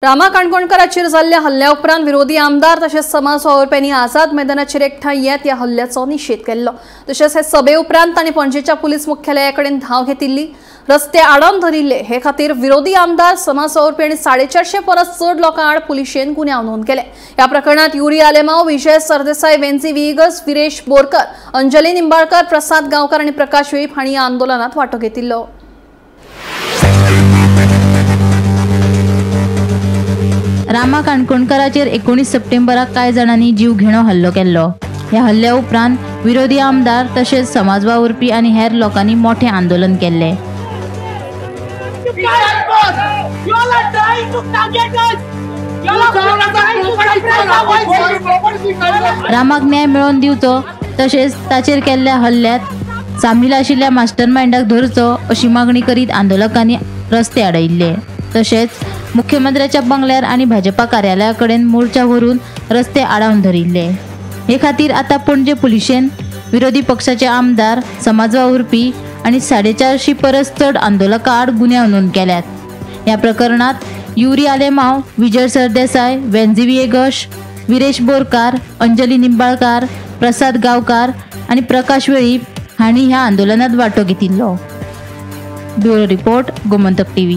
रामा काणकोणकाराचेर जाल्ल्या हल्ल्या उपरांत विरोधी आमदार तशेंच समाज वावुरप्यांनी आझाद मैदानाचेर एकठांय येत ह्या हल्ल्याचो निशेध केल्लो। तशेंच हे सभे उपरांत तांणी पणजेच्या पुलीस मुख्यालया कडेन धांव घेतिल्ली, रस्ते आडावन धरिल्ले। हे खातीर विरोधी आमदार, समाज वावुरपी आनी 450 परस चड लोकां आड पुलिशेन गुन्यांव नोंद केले। ह्या प्रकरणांत युरी आलेमाव, विजय सरदेसाय, वेन्झी व्हिएगस, विरेश बोरकर, अंजली निंबाळकर, प्रसाद गांवकर आनी प्रकाश वेळीप हांणी ह्या आंदोलनात वांटो घेतिल्लो। रामा काणकोणकाराचेर 19 सप्टेंबराक कांय जाणांनी जीव घेणो हल्लो केल्लो। ह्या हल्ल्या उपरांत विरोधी आमदार तशेंच समाज वावुरपी आनी हेर लोकांनी मोठें आंदोलन केल्लें। रामाक न्याय मेळोवन दिवचो तशेंच ताचेर केल्ल्या हल्ल्यांत सामील आशिल्ल्या मास्टरमायंडाक धरचो अशी मागणी करीत आंदोलकांनी रस्ते आडयिल्ले। तशेंच मुख्यमंत्र्याच्या बंगल्यार आनी भाजपा कार्यालया कडेन मोर्चा व्हरून रस्ते आडावन धरिल्ले। हे खातीर आतां पणजे पुलिशेन विरोधी पक्षाचे आमदार, समाज वावुरपी आनी 450 परस चड आंदोलकां आड गुन्यांव नोंद केल्यात। ह्या प्रकरणांत युरी आलेमाव, विजय सरदेसाय, वेन्झी व्हिएगश, विरेश बोरकार, अंजली निंबाळकार, प्रसाद गांवकार आनी प्रकाश वेळीप हांणी ह्या आंदोलनांत वांटो घेतिल्लो। Bureau report, Gomantak TV.